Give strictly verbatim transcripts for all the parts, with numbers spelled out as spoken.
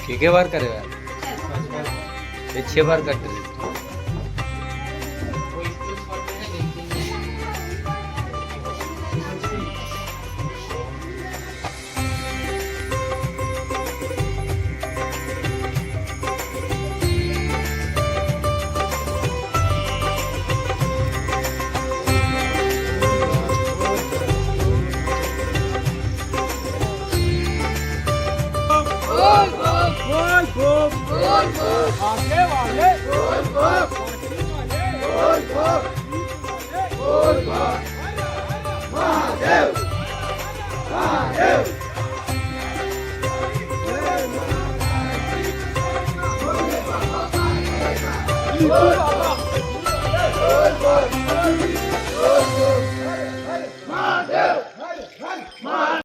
के के बार करे यार? ये छह बार कट रही।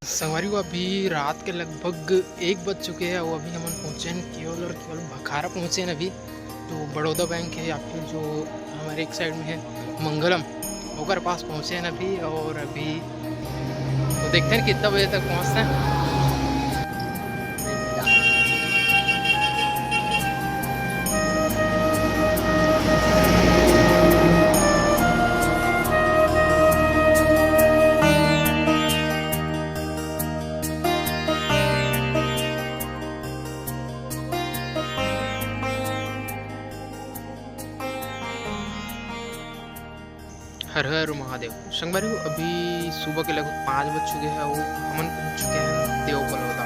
संगवारी हो, अभी रात के लगभग एक बज चुके हैं और अभी हमन पहुँचे हैं केवल और केवल भखारा पहुँचे हैं अभी। जो बड़ौदा बैंक है या फिर जो हमारे एक साइड में है मंगलम, ओकर पास पहुँचे हैं अभी। और अभी तो देखते हैं कितना बजे तक पहुँचते हैं। हर हर महादेव। संगवारी हो, अभी सुबह के लगभग पाँच बज चुके हैं और हमन पहुंच चुके हैं देव बलौदा।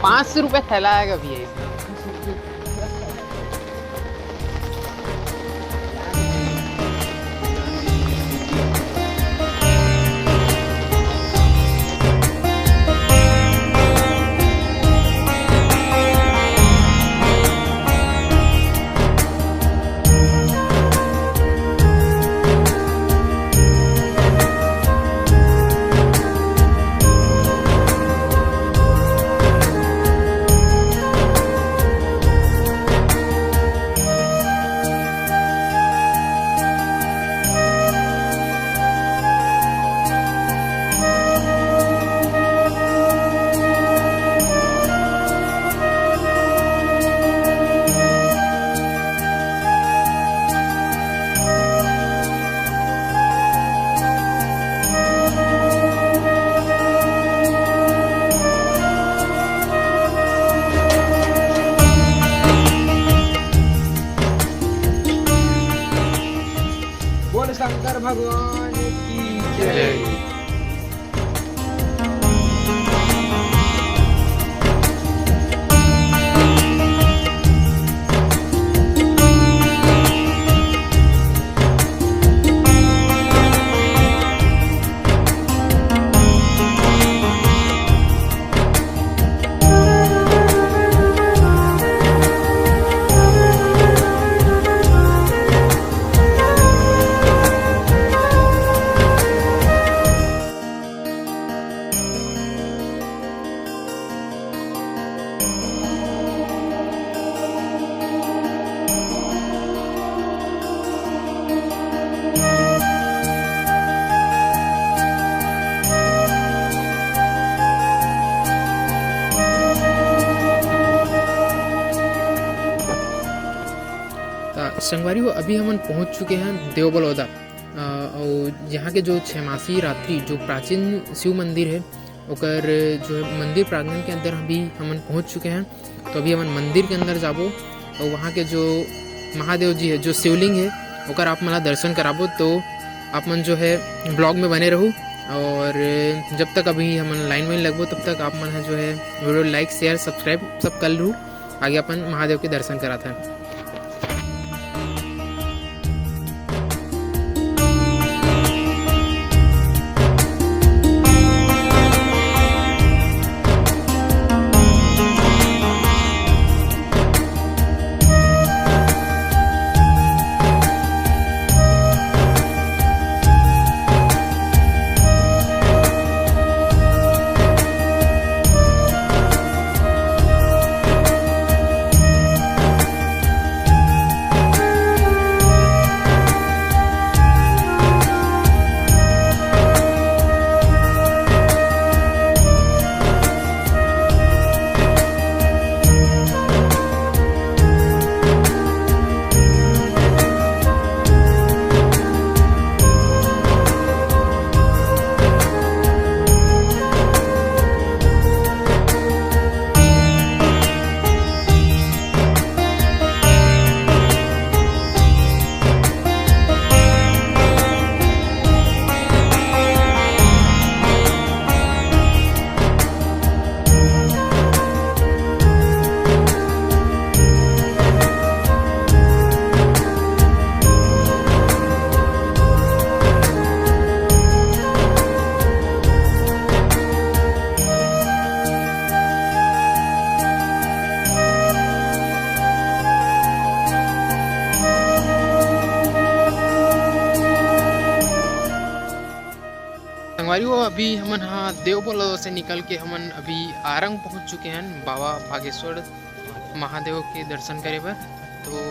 पाँच सौ रुपये थैला आएगा भैया इसमें। बोल शंकर भगवान की जय। त संगवारी हो, अभी हमन पहुंच चुके हैं देवबलौदा। अ, अउ यहाँ के जो छमासी रात्रि, जो प्राचीन शिव मंदिर है, ओकर जो है मंदिर प्रांगण के अंदर अभी हमन पहुंच चुके हैं। तो अभी हमन मंदिर के अंदर जाबो और वहाँ के जो महादेव जी है, जो शिवलिंग है, ओकर आप मन ला दर्शन कराबो। तो आप मन जो है ब्लॉग में बने रहू और जब तक अभी हमन लाइन वाइन लगबो तब तक आप मन है जो है वीडियो लाइक, शेयर, सब्सक्राइब सब कर लू। आगे अपन महादेव के दर्शन करात है। संगवारी हो, अभी हमन हा देवबोला से निकल के हमन अभी आरंग पहुंच चुके हैं बाबा बागेश्वर महादेव के दर्शन करे बर। तो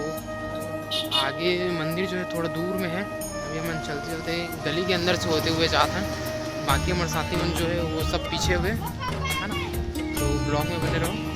आगे मंदिर जो है थोड़ा दूर में है, अभी हमन चलते चलते गली के अंदर से होते हुए जात हैं। बाकी हमारे साथी मन जो है वो सब पीछे हुए, है ना? तो ब्लॉग में बने रहो।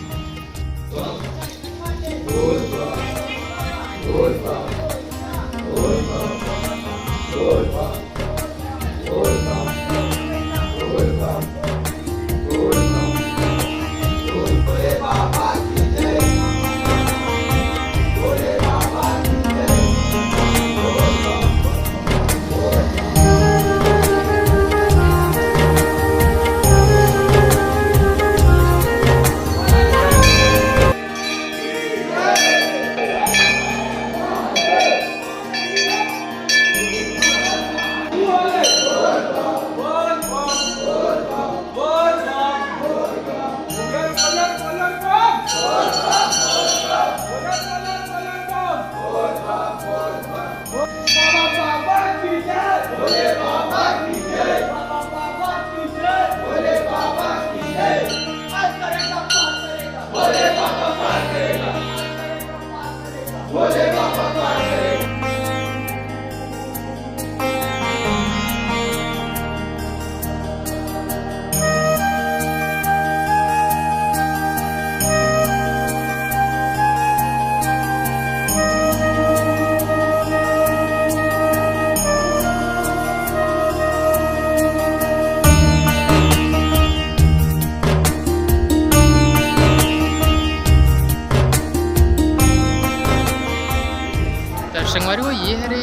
त संगवारी हो, ये हरे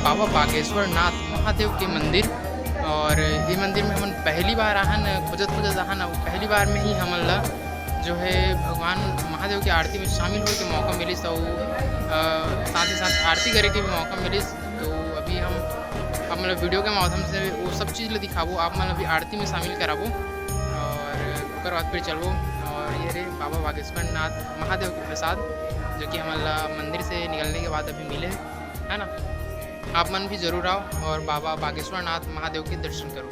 बाबा बागेश्वर नाथ महादेव के मंदिर। और ये मंदिर में हमन पहली बार आहन, खोजत खोजत आहन, अउ पहली बार में ही हमन ला जो है भगवान महादेव की आरती में शामिल होए के मौका मिलिस, अउ, अ, साथ ही साथ आरती करे के भी मौका मिलिस। तो अभी हम आप मन ला वीडियो के माध्यम से वो सब चीज़ ला दिखाबो, आप मन ला भी आरती में शामिल कराबो और ओकर बाद फिर चलबो। और ये रे बाबा बागेश्वर नाथ महादेव के प्रसाद, जो कि हमन ला मंदिर से निकलने के बाद अभी मिले, है ना? आप मन भी जरूर आओ और बाबा बागेश्वर नाथ महादेव के दर्शन करो।